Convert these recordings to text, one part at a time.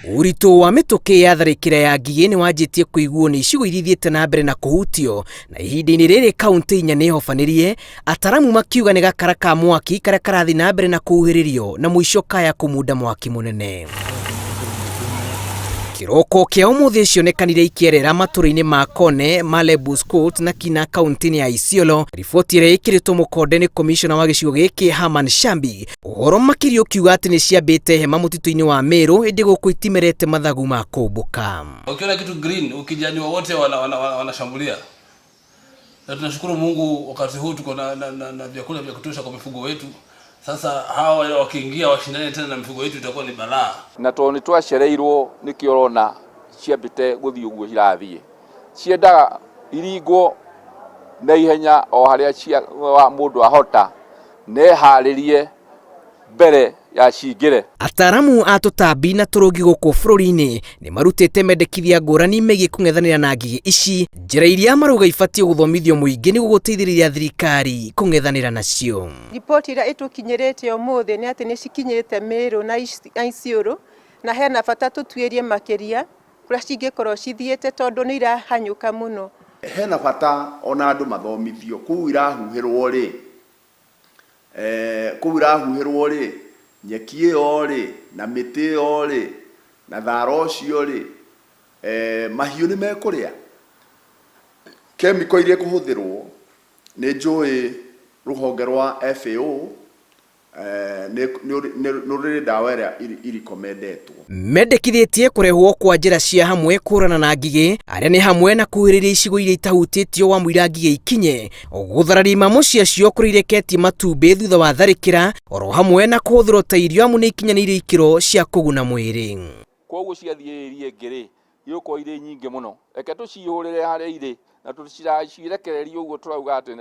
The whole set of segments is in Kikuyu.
Ũritũ wa mĩtũkĩ ya tharĩkĩra ya ngigĩ nĩ wanjĩtie kũiguo nĩ icigo iria ithiĩte na mbere na kũhutio, na ihinda-inĩ rĩrĩ kauntĩ inya nĩ hobanĩrie, ataramu makiuga nĩ gakara ka mwaki karĩa karathiĩ na mbere na kũhuhĩrĩrio na mũico kaya kũmunda mwaki mũnene. Kĩroko kĩa ũmũthĩ cionekanire ikĩerera matũra-inĩ ma Kone, Malebus Court na Kina kaunti-inĩ ya Isiolo. Riboti ĩrĩa ĩkĩrĩtwo mũkonde nĩ komishona wa gĩcigo gĩkĩ Herman Shambi, ũhoro makĩria ũkiuga atĩ nĩ ciambĩte hema mũtitũ-inĩ wa Meru, ĩndĩ gũkũ itimerete mathagu ma kũmbũka. Ukiona kitu green, ukijani wowote wanashambulia. Na tunashukuru Mungu wakati huu tuko na vyakula vya kutosha kwa mifugo wetu. Sasa hawa wakiingia washindane tena na mifugo yetu itakuwa ni balaa. Na tondũ nĩ twacereirwo nĩkĩo ũrona ciambĩte gũthiĩ ũguo cirathiĩ, ciendaga iringwo na ihenya o harĩa mũndũ ahota neharĩrie mbere ya cingĩre. Ataaramu a tũtambi na tũrũgi gũkũ bũrũri-inĩ nĩ marutĩte mendekithia ngũrani megiĩ kũng'ethanĩra na ngigĩ ici, njĩra iria marauga ibatiĩ gũthomithio mũingĩ nĩguo gũteithĩrĩria thirikari kũng'ethanĩra nacio. Riboti ĩrĩa ĩtũkinyĩrĩte ũmũthĩ nĩ atĩ nĩ cikinyĩte Meru na Isiolo, na hena bata tũtuĩrie makĩria kũrĩa cingĩkorwo cithiĩte tondũ nĩ irahanyũka mũno. Hena bata ona andũ mathomithio kũu irahuhĩrwo rĩ, kũu irahuhĩrwo rĩ, nyeki ĩyo rĩ, na mĩtĩ ĩyo rĩ, na thara ũcio rĩ, mahiũ nĩ mekũrĩa. Kemiko iria ikũhũthĩrwo nĩ njũĩ rũhonge rwa FAO nĩ rũrĩ ndawa ĩrĩa irikomendetwo. Mendekithĩtie kũrehwo kwa njĩra cia hamwe kũhũrana na ngigĩ, arĩa nĩ hamwe na kuhĩrĩria icigo iria itahutĩtio wa mũira ngigĩ ikinye, gũthararia imamo ciacio kũrĩa ireketie matumbĩ thutha wa tharĩkĩra, oro hamwe na kũhũthĩrwo ta irio amu nĩ ikinyanĩirie ikĩro cia kũguna mwĩrĩ. Koguo ciathiĩ area ĩngĩ rĩ, igũkorwo irĩ nyingĩ mũno. Reke tũcihũrĩre harĩa irĩ na tũcirekererie ũguo tũrauga atĩ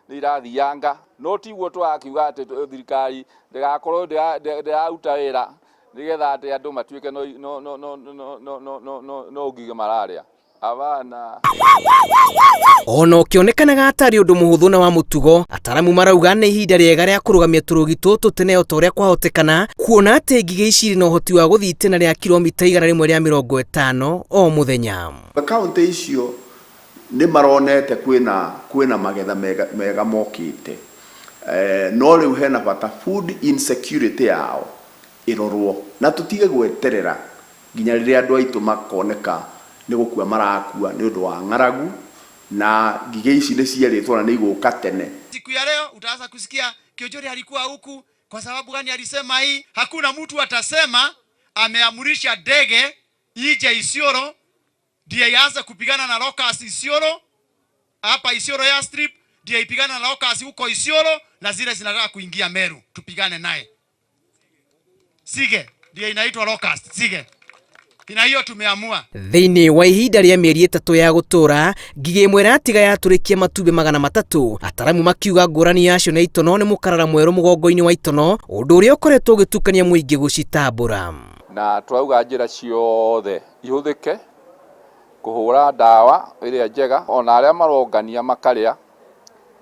nĩ irathianga, no tiguo tũrakiuga atĩ thirikari ndĩgakorwo ndĩraruta wĩra nĩgetha atĩ andũ matuĩke no ngigĩ mararĩa. Abana. Ona ũkĩonekanaga atarĩ ũndũ mũhũthũ na wa mũtugo, ataramu marauga nĩ ihinda rĩega rĩa kũrũgamia tũrũgi tũtũ tene o ta ũrĩa kwahotekana, kuona atĩ ngigĩ ici irĩ na ũhoti wa gũthiĩ itĩna rĩa kilomita 150 o mũthenya. Kaunti icio nĩ maronete kwĩna magetha mega mokĩte, no rĩu hena bata food insecurity yao ĩrorwo na tũtige gweterera nginya rĩrĩa andũ aitũ makoneka nĩ gũkua marakua nĩ ũndũ wa ng'aragu, na ngigĩ ici nĩ cierĩtwo na nĩ igũka tene. Siku ya leo utaanza kusikia Kiunjuri alikuwa huku kwa sababu gani alisema hii. Hakuna mtu atasema ameamurisha ndege ije Isiolo ndiye ianze kupigana na locust Isiolo, hapa Isiolo airstrip ndiye ipigana na locust huko Isiolo, na zile zinataka kuingia Meru tupigane naye. Sige ndiye inaitwa locust, sige. Na hiyo tumeamua. Thĩinĩ wa ihinda rĩa mĩeri 3 ya gũtũra, ngigĩ ĩmwe ĩratiga yatũrĩkia matumbĩ 300. Ataramu makiuga ngũrani yacio na itono nĩ mũkarara mwerũ mũgongo-inĩ wa itono, ũndũ ũrĩa ũkoretwo ũgĩtukania mũingĩ gũcitambũra. Na turauga njĩra ciothe ihũthĩke kũhũra ndawa ĩrĩa njega, ona arĩa marongania makarĩa,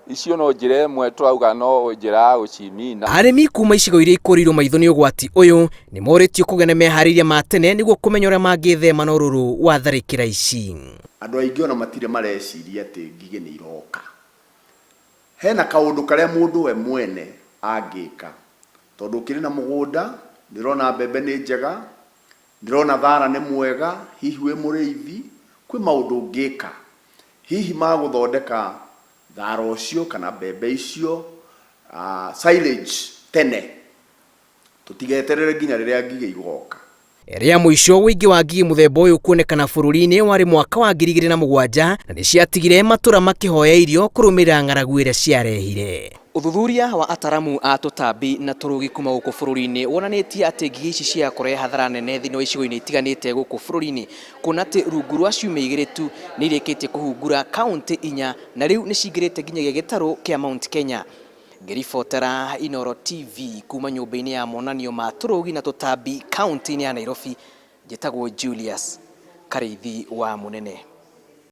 icio no njĩra ĩmwe turauga no njĩra ya gũcimina. Arĩmi kuma icigo iria ikũrĩirwo maitho nĩ ũgwati ũyũ nĩ morĩtio kũgĩa na meharĩria ma tene nĩguo kũmenya ũrĩa mangĩthema na ũrũrũ wa tharĩkĩra ici. Andũ aingĩ ona matirĩ mareciria atĩ ngigĩ nĩ iroka. Hena kaũndũ karĩa mũndũ we mwene angĩka, tondũ ũkĩrĩ na mũgũnda, nĩ ũrona mbembe nĩ njega, nĩ ũrona thara nĩ mwega, hihi wĩ mũrĩithi, kwĩ maũndũ ũngĩka hihi ma gũthondeka thara ũcio kana mbembe icio, silage tene, tũtigeterere nginya rĩrĩa ngigĩ igoka. Rĩa mũico ũingĩ wa ngigĩ mũthemba ũyũ kuonekana bũrũri-inĩ warĩ mwaka wa ngiri igĩrĩ na mũgwanja, na nĩ ciatigire matũra makĩhoya irio kũrũmĩrĩra ng'aragu ĩrĩa ciarehire. Ũthuthuria wa ataramu a tũtambi na tũrũgi kuma gũkũ bũrũri-inĩ wonanĩtie atĩ ngigĩ ici cia kũrehe hathara nene thĩinĩ wa icigo-inĩ itiganĩte gũkũ bũrũri-inĩ, kuona atĩ rungu rwa ciumia 2 tu nĩ irĩkĩtie kũhungura kaunti 4 na rĩu nĩ cingĩrĩte nginyagia gĩtarũ kĩa Mount Kenya. Ngĩribotera Inooro TV kuma nyũmba-inĩ ya monanio ma tũrũgi na tũtambi kaunti-inĩ ya Nairobi, njĩtagwo Julius Karĩithi wa Mũnene.